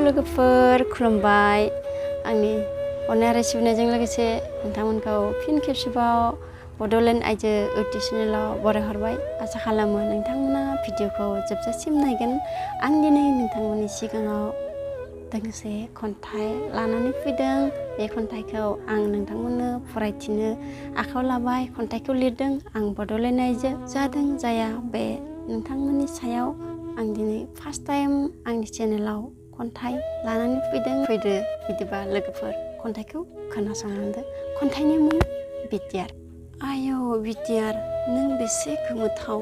लोगोफोर खुलुमबाय आंनि अननाय आरो सिबिनायजों लोगोसे नोंथांमोनखौ फिन खेबसेबाव बड'लेण्ड आइजो इउटुब चेनेलाव बरायहरबाय। आसा खालामो नोंथांमोना भिडिअखौ जोबजासिम नायगोन। आं दिनै नोंथांमोननि सिगाङाव दोंसे खन्थाइ लानानै फैदों। बे खन्थाइखौ आं नोंथांमोननो फरायथिनो आखायाव लाबाय। खन्थाइखौ लिरदों आं बड'लेण्ड आइजो। जादों जाया बे नोंथांमोननि सायाव आं दिनै फार्स्ट टाइम आंनि चेनेलाव खन्थाइ लानानै फैदो। बिदिबा लोगोफोर खन्थाइखौ खोनासंलांदो। खन्थाइनि मुं बिटिआर। आयौ बिटिआर नों बेसे गोमोथाव,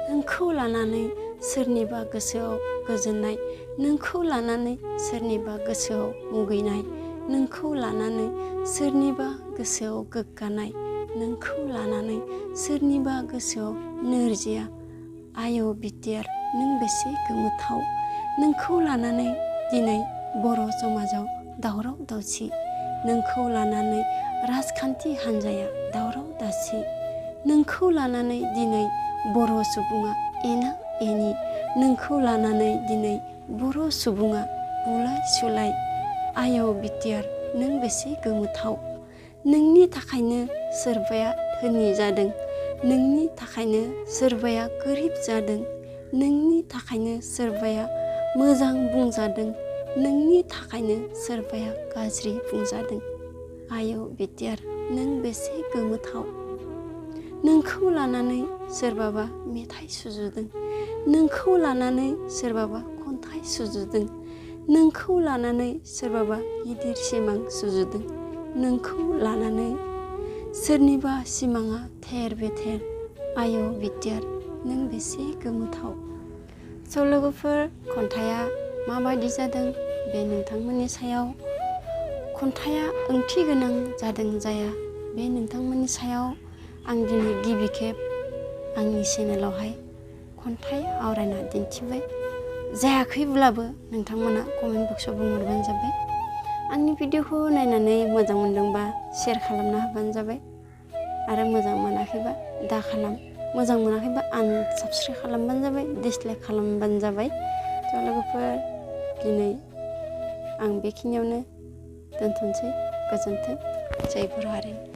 नोंखौ लानानै सोरनिबा गोसोआव गोजोननाय, नोंखौ लानानै सोरनिबा गोसोआव मुगैनाय, नोंखौ लानानै सोरनिबा गोसोआव गोग्गानाय, नोंखौ लानानै सोरनिबा गोसोआव नोरजिया। आयौ बिटिआर नों बेसे गोमोथाव, नोंखौ लानानै दिनै बर' समाजाव दावराव दावसि, नोंखौ लानानै राजखान्थि हान्जाया दावराव दावसि, नोंखौ लानानै दिनै बर' सुबुङा एना एनि, नोंखौ लानानै दिनै बर' सुबुङा बुलाय सुलाय। आयौ बिटिआर नों बेसे गोमोथाव, नोंनि थाखायनो सोरबाया धोनि जादों, नोंनि थाखायनो सोरबाया गोरिब जादों, नोंनि थाखायनो सोरबाया मोजां बुंजादों, नोंनि थाखायनो सोरबाया गाज्रि बुंजादों। आयौ बिटिआर नों बेसे गोमोथाव, नोंखौ लानानै सोरबाबा मेथाइ सुजुदों, नोंखौ लानानै सोरबाबा खन्थाइ सुजुदों, नोंखौ लानानै सोरबाबा गिदिर सिमां सुजुदों, नोंखौ लानानै सोरनिबा सिमाङा थेर बेथेर। आयौ बिटिआर नों बेसे गोमोथाव। स' लोगोफोर खन्थाइया माबायदि जादों बे नोंथांमोननि सायाव, खन्थाइया ओंथि गोनां जादों जाया बे नोंथांमोननि सायाव। आं दिनै गिबि खेब आंनि चेनेलावहाय खन्थाइ आवरायना दिन्थिबाय। जायाखैब्लाबो नोंथांमोना कमेन्ट बक्सआव बुंहरबानो जाबाय। आंनि भिडिअखौ नायनानै मोजां मोनदोंबा शेयार खालामना होबानो जाबाय, आरो मोजां मोनाखैबा दा खालाम, मोजां मोनाखैबा आनसाबस्क्राइब खालामबानो जाबाय, डिसलाइक खालामबानो जाबाय। थ' लोगोफोर दिनै आं बेखिनियावनो दोनथ'नोसै। गोजोन्थों। जय बर' हारि।